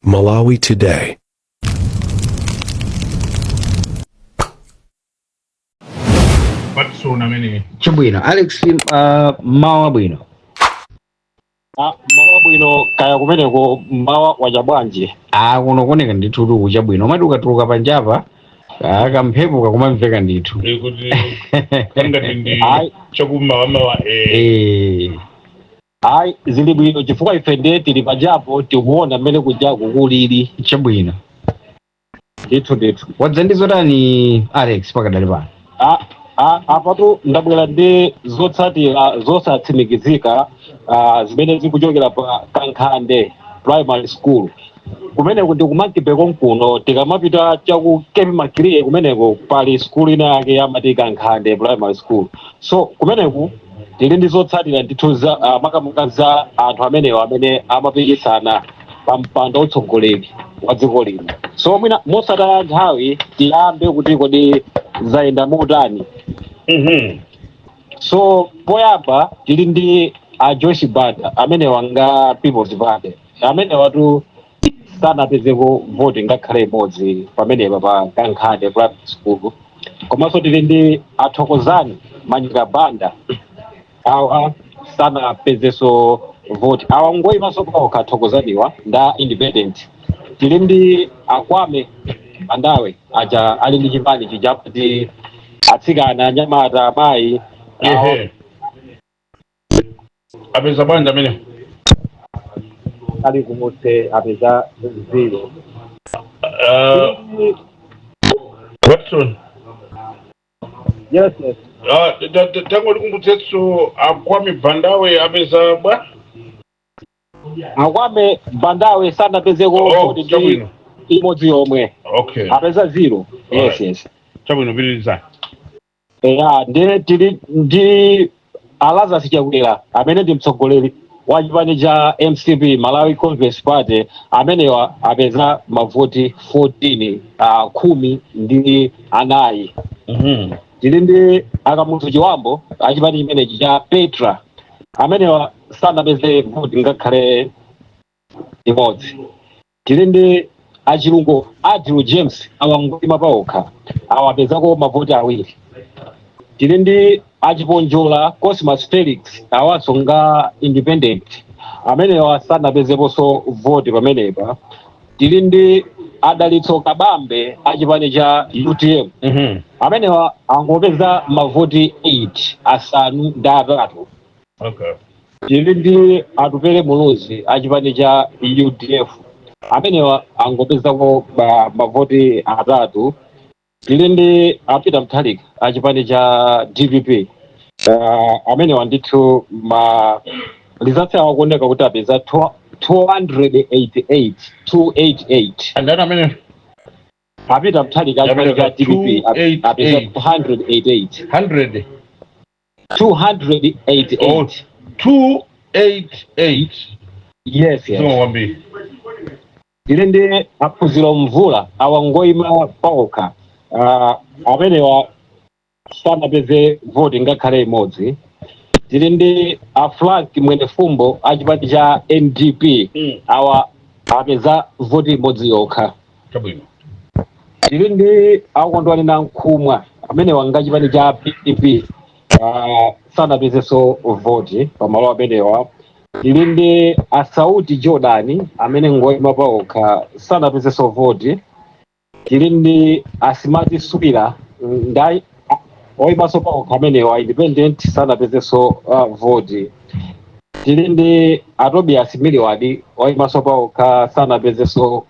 Malawi Today. Patson amene Chabwino Alex, mawa bwino. Ah, mawa bwino, kaya kumeneko mawa wacha bwanji? Ah, kuno kuoneka ndithu kucha bwino, umati ukatuluka panjapa, kamphepo kakumamveka ndithu. Kuti ngati ndi Ayi. chakumawamawa. Ayi, zili bwino chifukwa ife ndiye tili pajapo, tikuona mmene kujaku kulili. Chabwino. Ndithu ndithu. Wadza ndi zotani Alex pakadali pano? Ah, apatu ndabwera ndi zotsatira zosatsimikizika zimene zikuchokera pa Kankhande Primary School. Kumeneko ndi ku Monkey Bay konkuno, tikamapita chaku Cape Maclear kumeneko pali skulu ina yake yamati Kankhande Primary School. So kumeneku tili ndi zotsatira ndithu za makamaka za anthu amenewo amene amapikisana pa mpando utsogoleri wa dziko lino. So mwina mosataya nthawi tiyambe kuti kodi zayenda motani. So poyamba tili ndi a Joyce Banda amene wanga People's Party, amene watu sanapezeko voti ngakhale imodzi pamenepa pa Kankhande Primary School. Komanso tili ndi Athokozani Manyika Banda, awa sanapezeso voti, awa ngoyimanso paokha, Athokozaniwa nda independent. Tili ndi Akwame Bandawe aja ali ndi chipani chija kuti atsikana, anyamata, amayi awa. Ehe, apeza bwanji amene? Ali kumutse apeza 0. Watson. Yes. Tangotikumbutsetso, Akwame Bandawe apeza bwa? Akwame Bandawe sanapezeko voti ndi Chabwino. imodzi yomwe. Apeza 0, yes. Yes. Chabwino, pitirizani. Eya, ndiye tili ndi Alazarus Chakwera amene ndi mtsogoleri wa chipani cha MCP, Malawi Congress Party, amenewa apeza mavoti 14, 14. Tili ndi Akamuzu Chiwambo achipani chimenechi cha Petra, amenewa sanapeze voti ngakhale imodzi. Tili ndi Achilungo Andrew James, awangoima paokha, awapezako mavoti 2. Tili ndi Achiponjola Cosmas Felix, awanso nga independent, amenewa sanapezeponso voti pamenepa. Tili ndi Adalitso Kabambe achipani cha UTM, amenewa angopeza mavoti 8, 8. Tili ndi Atupele Muluzi achipani cha UDF, amenewa angopezako mavoti 3. Tili ndi Apita Mutharika achipani cha DPP, amenewa ndithu ma results awo akuoneka kuti apeza 288, 288. Andani amene? Apita Mutharika achipani cha DPP apeza 288. 288. 100? 288. Oh, 288. Yes. Zikomo kwambiri. Tili ndi Aphunziro Mvula, awangoima paokha, amenewa sanapeze voti ngakhale imodzi. Tili ndi a Frank Mwenefumbo achipani cha NDP, awa apeza voti imodzi yokha. Chabwino. Tili ndi Akondwani Nankhumwa amene wanga chipani cha PDP, sanapezenso voti pamalo amenewa. Tili ndi Asauti Jordan amene ngoima paokha, sanapezenso voti. Tili ndi Asimati Swira ndai oyimanso paokha amenewa, independent, sanapezenso voti. Tili ndi Atobias Miliwadi oyimanso paokha, sanapezenso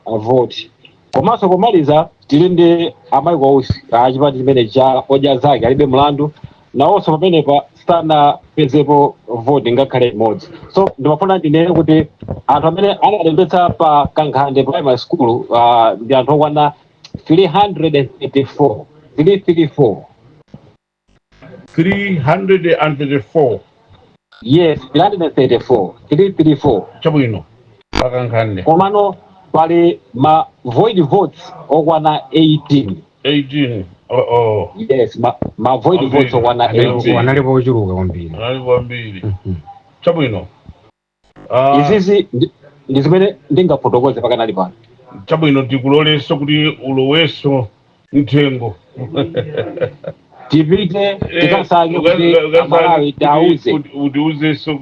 voti. Komanso pomaliza tili ndi Amayi Usi achipani chimene cha Odya Zake Alibe Mlandu, nawonso pamenepa sanapezepo voti ngakhale imodzi. So ndimafuna ndinene kuti anthu amene analembetsa pa Kankhande Primary School ndi anthu okwana 334, 334. 334? Yes, 334, 334. Chabwino, pakankhande. Komano pali ma void votes okwana 18. 18? Oh. Yes, ma void Ambiri. votes okwana 18. Analipo ochuluka kwambiri. Analipo ambiri. Chabwino. Izizi Ndi zimene ndingafotokoze pakanali pano. Chabwino, tikulolenso kuti ulowenso mthengo. Tipite tikasake kuti Amalawi tiauze. Utiuzenso.